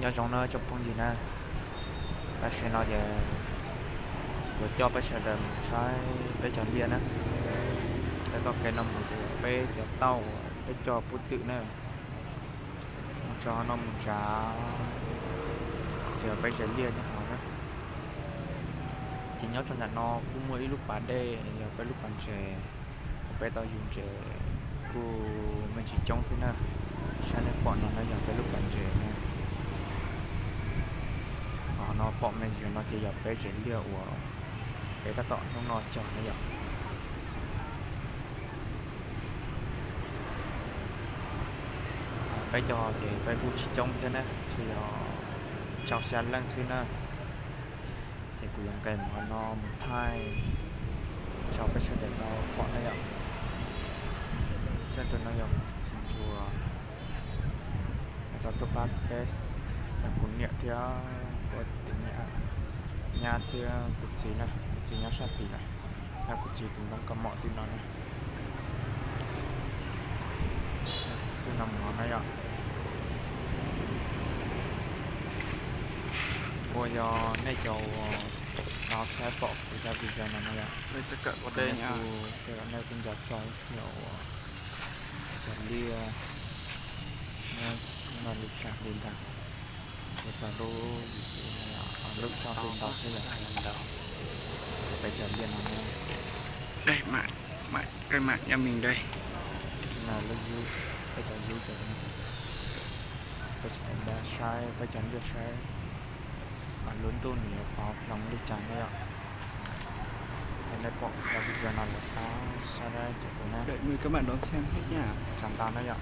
Nyob zoo na tsoom phooj ywg na, tam sim no ces kuv coj peb sawv daws mus saib peb cov liaj na. Peb txoj kev no mus ces yog peb cov tauj uas peb cog pub twm na, mus txog no mus tsav ces yog peb zes liaj nyob hauv na. Ces nyob rau nram no kuj muaj ib lub pas dej yog peb lub pas ntses, uas peb tau yug ntses kuj me ntsis coob thiab na. Saib nej pom no na yog peb lub pas ntses na. Ho no pom me ntsis no ces yog peb zes liaj uas peb tab tom hnub no cog na yom. Peb cog ces peb kuj tsis coob thiab na, tsuas yog rau xya leej xwb na. Ces kuv yuav nqes mus no mus thaij rau peb sawv daws tau pom na yom. Txoj tus no yog kuv tus txiv ntsuag, nws tau tuaj pab peb, yog kuv niam thiab kuv tus tij niam, nyab thiab kuv txiv na, kuv txiv nyob sab tid na, yog kuv txiv tus ntoo kaus mom tim no na. Xwb no mus no na yom. Ua yog nej cov uas no saib pom kuv zaj video no no yom, nej kuj nco txog ib txhia uas cog liaj, no lub sab li ntawd, ua txog lub, lub sab li ntawd xwb yom. Peb cog liaj no na, no lub yub, peb cov yub cov, peb sawv daws saib peb cov liaj saib lub ntuj nws yuav pov hloov li cas na yom. Yog nej pom kuv zaj video no lawm thov subscribe ces kuv na, tsav ntau na yom.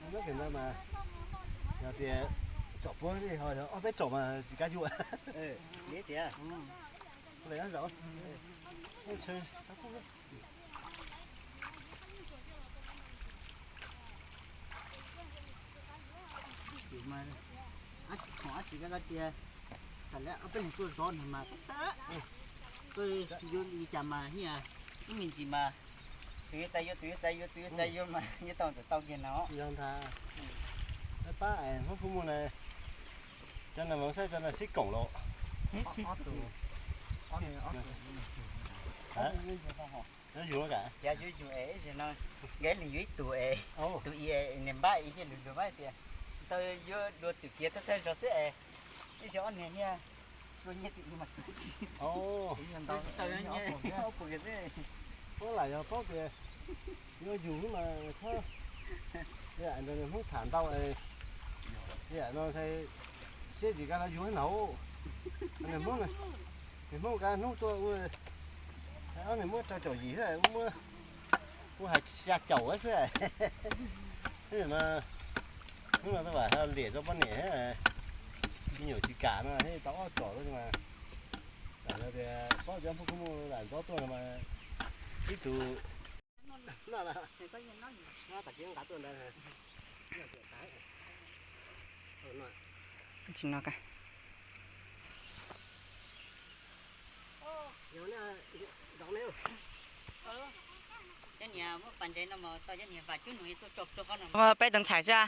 Nyob tim ntawd mas yog tias tsom puab li ho yog ob peb tsom mas tsis kam yuam. Li tias, tsis, ob peb leeg tuaj zov nws mas txawj, tuaj yuav li cas mas ib me ntsis mas tus yuav xav yuav, tus yuav xav yuav, tus yuav xav yuav mas yuav tau ntxim tau kiag no. Yog ntag. Pab es Hmoob Phu Muag na, cov no mas saib cov no sib koom los. Yuav yug, yuav yug es ib zaug no, nkawd leeg yuav ib tug es, tus ib es niag npab ib thiaj lug lug pab tias, ntawd yuav dua twm kiag thawj thawj zaug xwb es. Ib ob niag nyiaj, tua nyiaj tim mas tua tsis, ntau, ob puas kiag xwb. Paub lam yog paub tias yuav yug mas txhob, yam no niag Hmoob tham ntau, yam no ntshai siab tsis kam los yug na. Niag Hmoob, niag Hmoob kav hnub tuaj ua, ob niag muab rau caum yim xwb, muab, muab hais xya caum xwb. Mas hnub no tau vam liam rau poj niam, me nyuam tsis kam no thiaj tau ob tsom mas. Lam no tias paub cov phooj ywg mus lam ntxov tuaj no mas ib tug noj, tam kev nqa tuaj ntawd. Tsis no ka. Cov niag muaj pas ntsev no mas tau cov niag vam cub nus tuaj tso rau qhov no. Peb tau ntxhais xwb.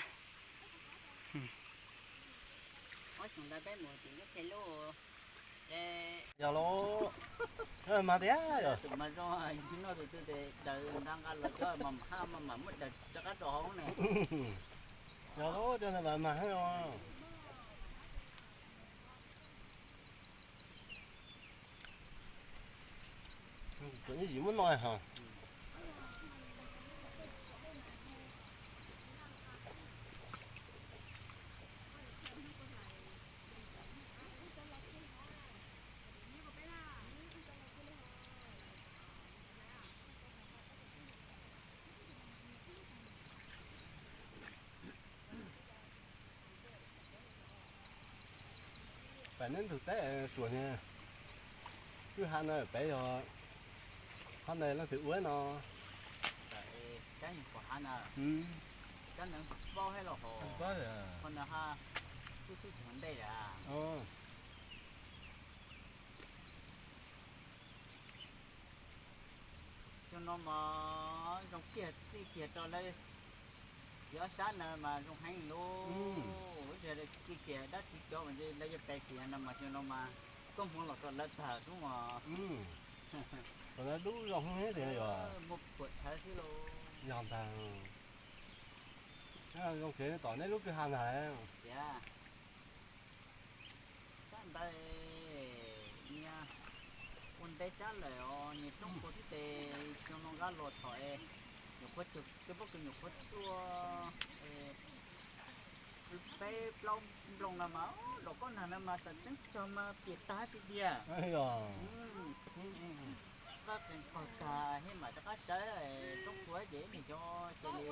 Ob xyoos ntawd peb mus tim lub txhe lub. Yog los, mas tiag yog. Tus mas zoo, noj tus twg ces daws nqa nqa los coj mas haj mas mam muab daws rov qab rau hauv ne. Yog los cov ntawd mas mas heev os. Tus ib yim muab noj ho. Pem neb ntug teb suas niag kwj ha no pem yog qhov ntawd leej twg ua no? Paub thiab los hos, qhov ntawd ha, xub xub tsis ntej a. Xyoo no mas zoo kiag txij kiag rau lawv cov sab na mas zoo heev lauj. Txij kiag dab tsi cov mas lawv yuav pes kiag no mas xyoo no mas koob hmoov los rau lawv tag xwb mas. Kom lawv lub zoo heev tiag yog. Muaj phuam thawv xwb lauj. Yog ntag. Zoo kiag tom neb lub kwj ha ntag. Tiag. Sab ntawd nyias ua ntej sab lawm os, nyias roob puag xwb ces xyoo no nqa los thaum es nyuam qhuav cog cov pob kws nyuam qhuav tuaj es peb plaub nplooj no mas los kob nag no mas tam tseeb tsog mas piam tag tsis tiag. Qab qees qaug tag thiab mam rov qab sawv roob puag ces ib niag cov cia li,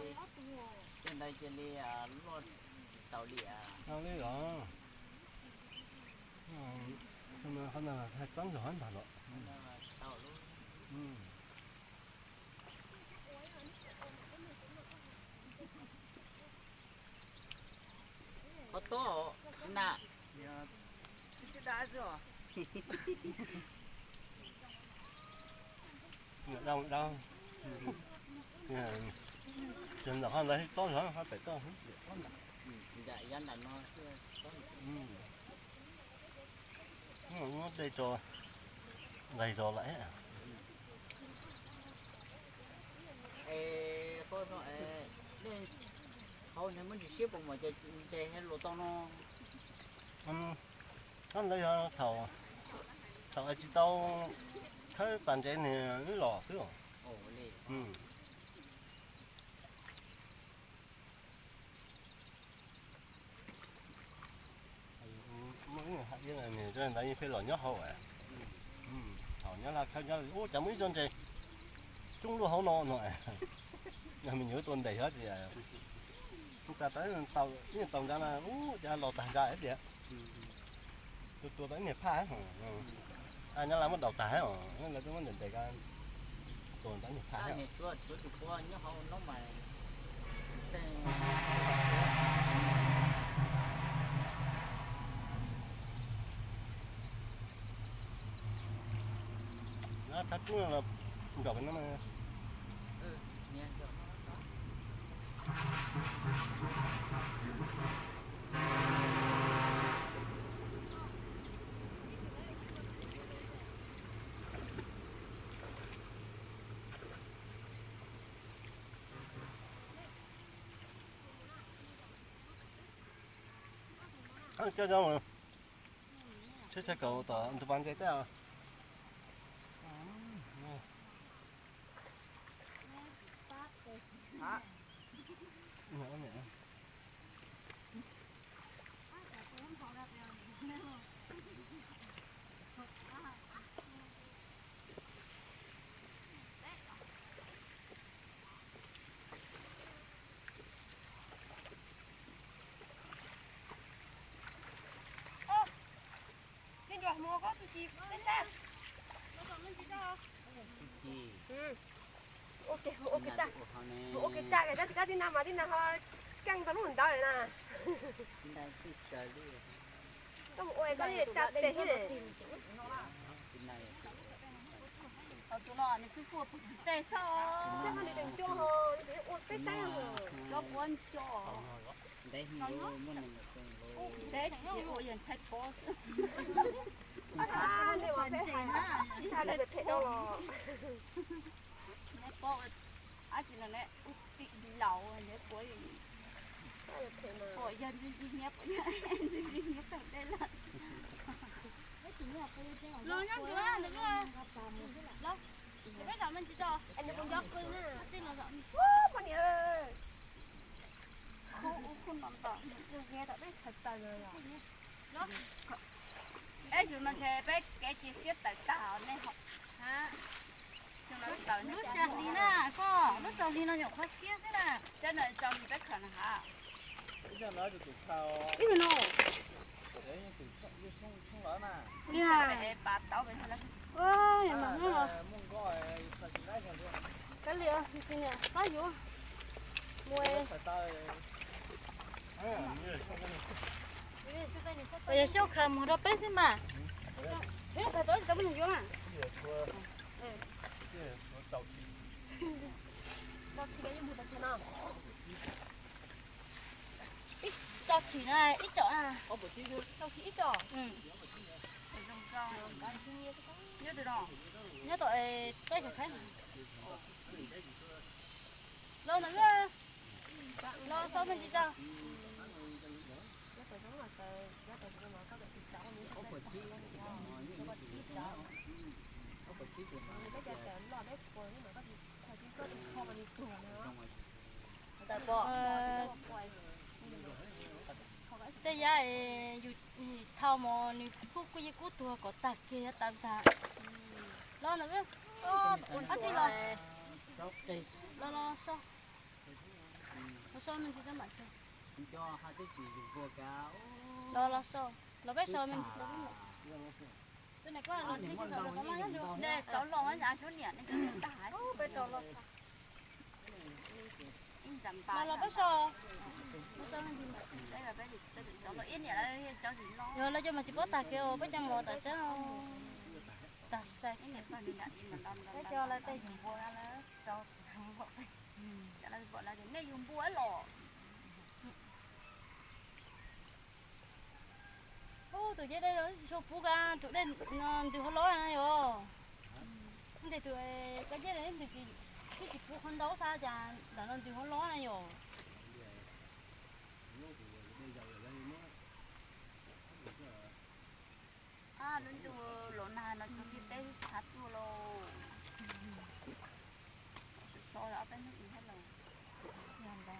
cov ntawd cia li loj tsis taus li. Li os. Qhov no haj txeeb zog ntag los. Qhov tob na. Dab, dab. Ces ntawm qhov ntawd tob zog, qhov pem tob. Muab dej tso nqaig zog lawm. Hauv muab ntsis siab puas muaj ces ntses luas tau no. Tab ntawd yog thaum, thaum tsis tau khawb pas ntsev nws los xwb os. Muaj ib hais ib ntawd yeej pheej los nyob hauv. Thaum nyob Laj Khawb nyob ub cas muaj ib tsob ntses coob luaj hauv no no. Yog me nyuam tua ntes xyov tsis, tua tau ib nyuag tau ntsa no ub cas los tag nrho tias. Tua tau ib niag phaj, nyob Laj muab daus tag os, lawv twb muab ntes ntes ko, tua tau ib niag phaj. Thab kub no nkaum no. Coj coj. Tsheb tshaj kaum tom ntug pas ntses tej os. Tij nruas hmo koj txuj ci peb saib. Ua kev tsa, ua kev tsa koj tsis kab tij na mas tij na ho keej tau lub ntawd na. Koj mus ua koj tsa tes thiab ne. Tej no nws tseem cua ho, nws tseem ua peb saib ho. Cov puav cua. Ntev tsis ua yeej thaij pob xwb. Tsis thaij li phem dau los. Neb pob ab tsi no ne, ub tim laus neb puav pom yog ntxwg ntxwg hnyiab, ntxwg ntxwg hnyiab tawm dej lawm. Los nyob ntawd, los, peb zom me ntsis tso, nws mus nco qw na, poj niam. Eb, yus no ntshe peb kev cia siab tawm tag nej ho. Lub xya hli na, koj lub rau hli no nyuam qhuav xiab xwb na. Cov no rau hli peb khaws na ha. Ib tug no. Li ha. Pas tau peb. Kav liam, tsis niam qab yuav mus. Yog Xyooj khaws mus rau peb xwb mas. Khaws tau tsis tau muab nws yuav mas. Tso tshim na, ib co na. Tso tshim ib co. Nyob tom peb xyov khaib. Los ntawm, los so me ntsis tso. Tej yam yus thau mos nws kub kuj yeej kub tuag kom tag kiag tau tag. Los no, los so, los so me ntsis tso mam tso. Los, los so, los peb so me ntsis tso. Tus niam koj los txij tau los nyob ntawd. Tau los, peb tau los. Los, los peb so, peb so me ntsis. Yog lawv cov mas tsis paub tag kev os, peb cov mas tag tseeb. Tag sai. Peb cov lawv tej yus npua lawv rau, nej yus npua los. Ub, tus ceb dej no tsis tshua puv ka, tus dej no ntws hauv lob na yom. Nteg tus kab ceb no ntws tsis, twb tsis puv qhov ntau xav cas ntawm no ntws hauv lob na yom. Lub ntuj los nag no cov ntiaj teb txhav tuaj lauj. Sov sov ob peb hnub ib hab los.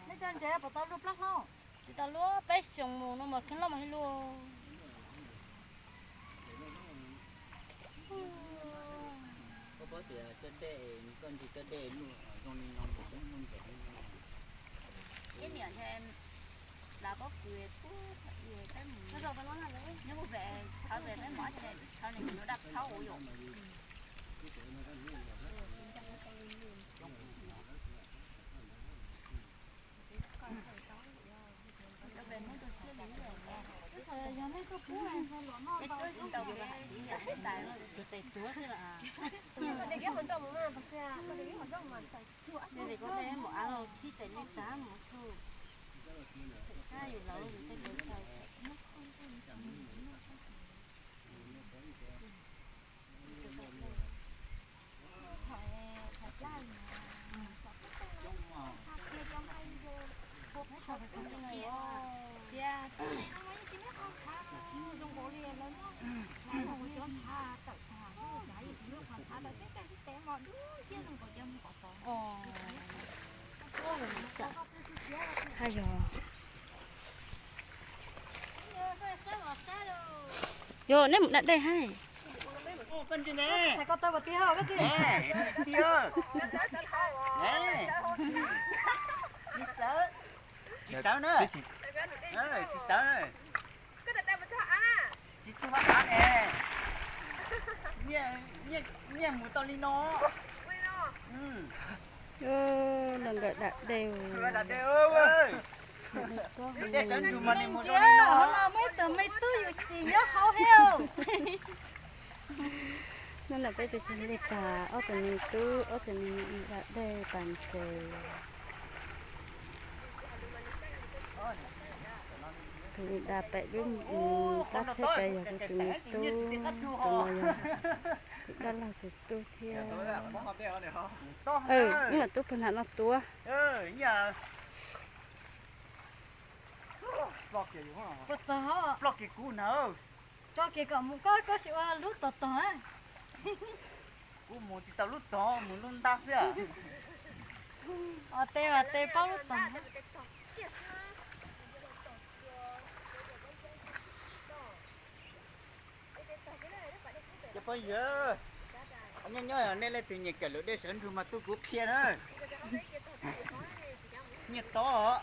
Nej cov ntses puas tau luaj plab hlaub? Tsis tau luaj, peb xyoo mus no mas kheev loj mas luaj. Koj paub tias cov dej, koj ntsis cov dej luaj zoo li no mas muaj ntses li no. Ib niam ntshe lav pob kws pub peb mus, nyob pem txhawv pem peb mus ob txhais txhawv nws nws daj thaub yom. Yog nej tuaj pub ntau kev tais tes tuav xwb las. Tes koj tes mus av los kib tes nej tag mus tug. Tes sab yus laus yus tej tes tais. Tias tus ntawm no mas yeej tsis muab qhov txhav zoo nkaus li lawv muab Ha yog. Yog neb mus da dej hais. Tsis sawv na. Tsis sawv na. Tsis txhob av ne. Nyiaj mus tau li no. Los nkawd da dej. Dej sawv ntsug mas nws mus tau li no. Muaj ib tug me tub yus tsis nyob hauv thiab. Hnub no peb tus txiv li tag, ob tug me tub, ob tug me da dej pas ntses. Tus da pem lub plab tsheb pem yog tus me tub, tus no yog tus dab laug tus tub thiab. Ub, tub pag nram no tuav. Ploj kiag kuv na. Tso kiag kom mus, koj koj sim ua lub tog tog. Kuv mus tsis tau lub tog, mus lub ntab xwb. Os, tes vas tes paub lub tog. Cov phooj ywg, nyob nyob nej leej twg nyiam kawm lus dej sawv ntsug mas tuaj kuv qhia na. Nyiaj tob.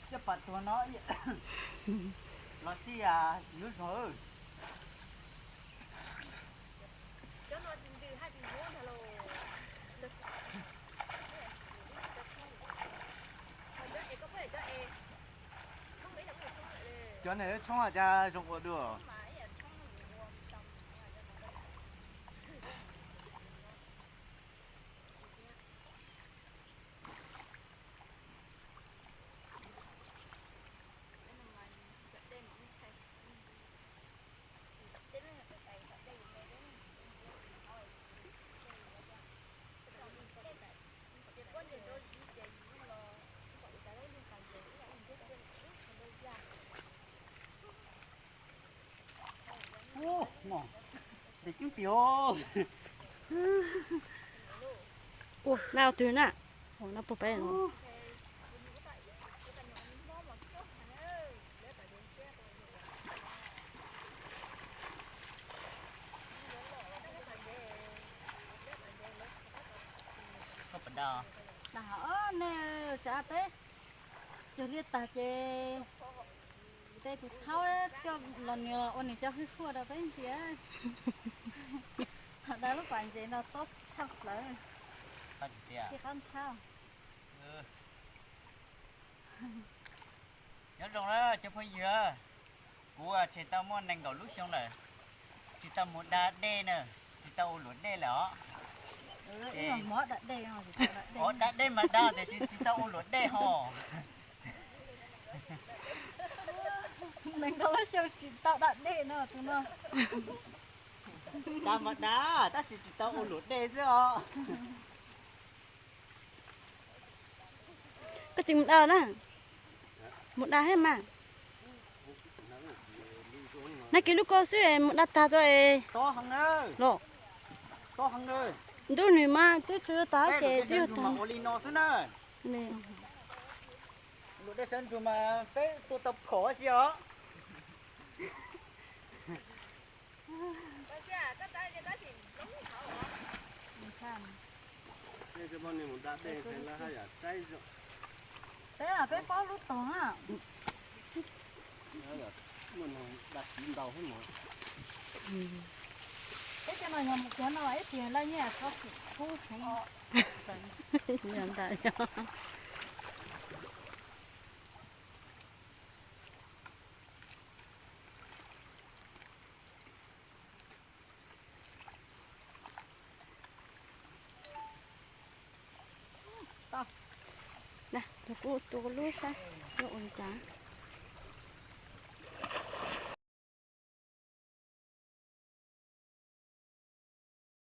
Coj pas tuag no los sij yuav zog. Cov niag tshoob cas zoo ua dua. Ub, no, tes coob tiag. Ua, naj twg na? Ua, naj puag peb no. Dag, nej tsav peb cog liaj tag ces tej tus thaub coj los nws los ua nws cov hwj huaj rau peb ntsia. Dag lub pas ntses no tob tshaj plaws. Tij qab nthab. Nyob zoo na cov phooj ywg, kuv tseem tau muaj nees nkaum lub xyoo lawm, tsis tau mus da dej na, tsis tau ua luam dej lawm os. Ov, da dej mas da tiam sis tsis tau ua luam dej ho. Nees nkaum lub xyoo tsis tau da dej no tus no. Da mas da tab sis tsis tau ua luam dej xwb os. Koj tsis mus da na, mus da thiab mas. Nag kis lub koj xwb mus da tag tso es los. Ntuj nws mas twb tsis yuav tag ces twb yuav tag. Luam dej sawv ntsug mas peb tua tau phom si os. Peb paub lub tog na. Peb cov no yog mus cov no ib tug laj nyiaj txhob xim kub heev. Tus kuv tus lub saib lub ua li cas.